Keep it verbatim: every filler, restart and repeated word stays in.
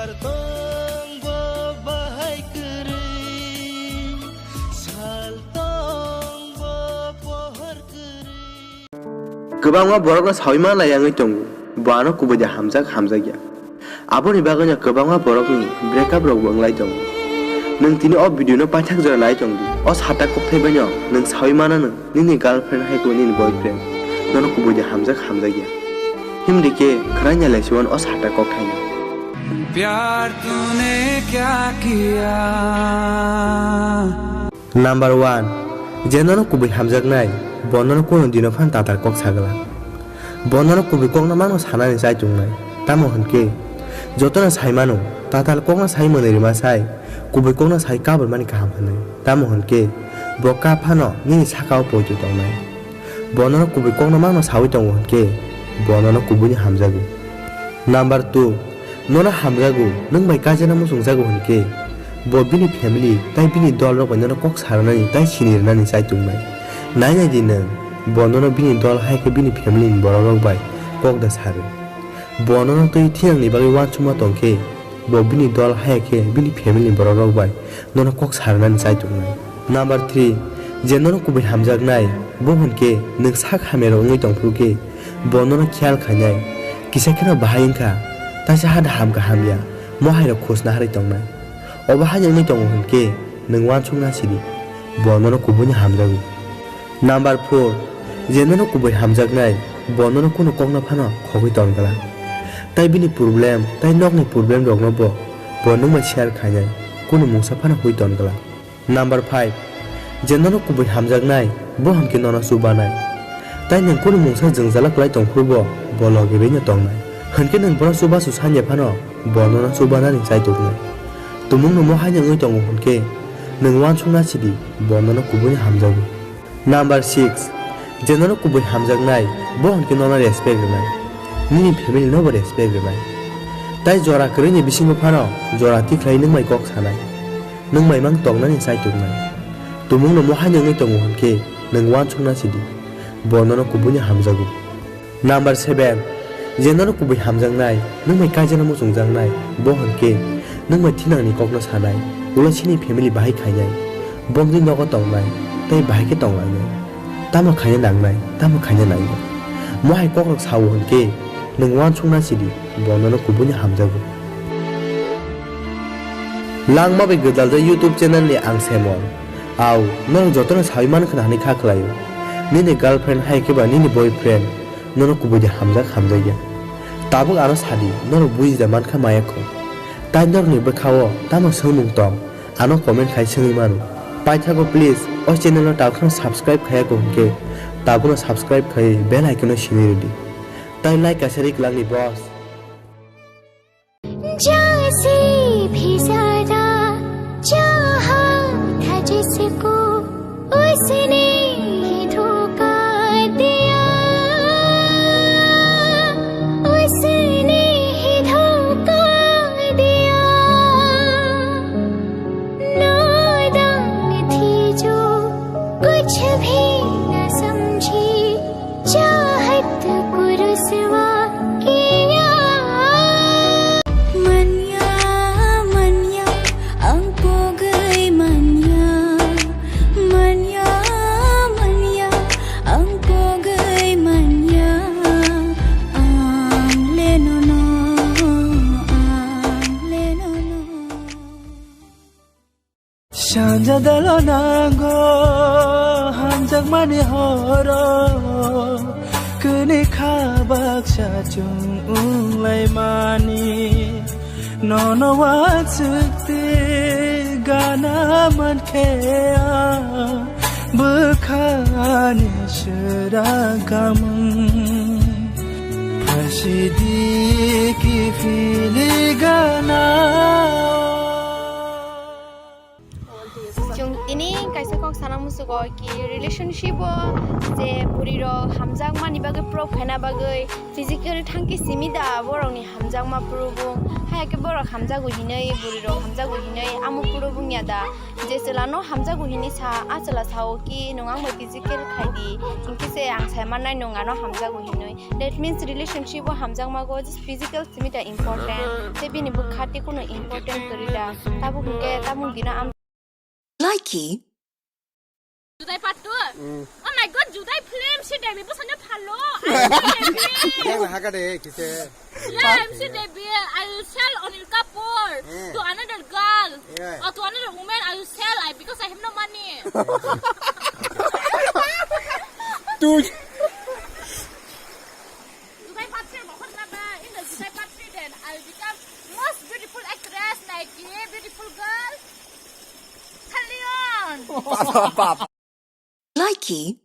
Tong bo bahai kwrwi, sal tong bo pohor kwrwi. Kwbangma borokno saui manlai wngwi tongo, bo ano kubui de hamjak, hamjakya. Aboni bagwino kwbangma borokni breakup rokbo wnglai tongo. Nwng tini o video no paithak jora nai tongdi. O sata kokthai baino nwng saui mananw nini girlfriend hai khe nini boyfriend nono kubui de hamjak, hamjakya. Himdi khe khwnaina laisiwan o sata kokthai no. प्यार तूने क्या किया? Number one, je nono kubui hamjaknai, bo nono kunu dino phan tatal kok sagwla. Bo nono kubui kokno mano sanani chai tongnai. Tamo hwn khe, jotono sai mano, tatal kokno sai mwnwi rwma sai, kubui kokno sai kabrwmani kaham hwnwi. Tamo hwn khe, bo kap phano nini saka-o poito tongnai. Bo nono kubui kokno mano saui tongo hwn khe, bo nono kubuino hamjago. Number two, nono hamjago, nwng bai kaijakna muchungjago hwn khe, bo bini family tai bini dol rok bai nono kok sa rwnani tai sini rwnani chai tongnai. Nai nai di nwng, bo nono bini dol hai khe bini family ni borok rok bai kok da sa rw. Bo nono twi thinangni bagwi uansukma tong khe, bo bini dol hai khe bini family ni borok rok bai nono kok sa rwnani chai tongnai. Number three, je nono kubui hamjaknai, bo hwn khe nwng sak hamya rok wngwi tong phuru khe, bo nono khiyal khainai, kisa kheno bahai wngkha, taisa hada hamkha hamya, mo hai rok khosna harwi tongnai. Obo haino wngwi tongo hwn khe, nwng uansukna sidi, bo nono kubuino hamjago. Number four, je nono kubui hamjaknai, bo nono kunu kokno phano khogwi ton glak. Tai bini problem, tai nokni problem rokno bo, bo nwng bai share khainai, kunu mungsa phano hui ton glak. Number five, je nono kubui hamjaknai, bo hwn khe nono chubanai. Tai nwng kunu mungsa jwngjala klai tong phuru bo, bo logi bai no tongnai. Hwn khe nwng bono chubachu sanya phano, bo nono chubanani chai tubunai. Tumungno mo haino wngwi tongo hwn khe, nwng uansukna sidi, bo nono kubuino hamjago. Number six, je nono kubui hamjaknai, bo hwn khe nono respect rwnai, nini family nobo respect rwnai. Tai jora kwrwini bisingo phano jora tikhlai nwng bai kok sanai, nwng bai mang tongnani chai tubunai. Tumungno mo haino wngwi tongo hwn khe, nwng uansukna sidi, bo nono kubuino hamjago. Number seven, je nono kubui hamjaknai, nwng bai kaijakna muchungjaknai, bo hwn khe nwng bai thinangni kokno sanai, ulo chini family bahai khainai, bomni nogo tongnai, tei bahai khe tonglainai. Tamo khaina nangnai, tamo khaina nangnai. Mo hai kokrok sao hwn khe, nwng uansukna sidi, bo nono kubuino hamjago. Langma bai gwdaljak YouTube channel ni ang Semon. Au, norok jotono saui mankha hwnwi kha khlaio. Nini girlfriend hai khe ba nini boyfriend nono kubui de hamjak hamjakya. Tabuk ano sadi, norok buji da mankha maya kho. Tai norokni bwkhao tamo swngmung tong, ano comment khai swngwi mano. Paithago please, o channel no tabuk phano subscribe khaiya kho hwnkhe, tabukno subscribe khaiwi bell icon no sini rwdi. Tai like kaisa ri kwlangni boss. जैसे भी ज्यादा चाहा था जिसको, उसने ही धोखा दिया, उसने ही धोखा दिया। नादान थी जो कुछ भी न समझी, चाहत को रुसवा किया। Manya, manya, ang pogwi manya. Manya, manya, ang pogwi manya. Ang lenono, ang lenono. Sanja dalo nango, hamjakmani horo, kuni kha baksa chwng wnglaimani. Nono uansukti gana mankhe ang bwkhani swrang kamung. Phasidi kiphili gana. Chwng tini kaisa kok sana musugo ki relationship o je bwrwi rok hamjak mani bagwi proof khaina bagwi physical thangki simi da borokni hamjakma purubung, haya khe borok hamjago hinwi, bwrwi rok hamjago hinwi amo purubung ya da, je chwla no hamjago hinwi sa, a chwla sao ki nwng ang bai physical khai di, hinkhe se Ang sai mannai nwng ano hamjago hinwi. That means relationship o hamjakmago just physical simi ta important. Tei bini bwkha tei kuno important kwrwi da. Tabuk hwnkhe tabuk dino am Likey. Judai part two? Mm. Oh my god, Judai film si Devi bwsano phalo. Yang haka de kise. Yeah, M C Devi, I will sell Anil Kapoor. Yeah. To another girl. Yeah. Or to another woman, I will sell I because I have no money. Dude. Judai part three mohor na ba, in the Judai part three then I will become most beautiful actress, like a beautiful girl. Talion. Likey.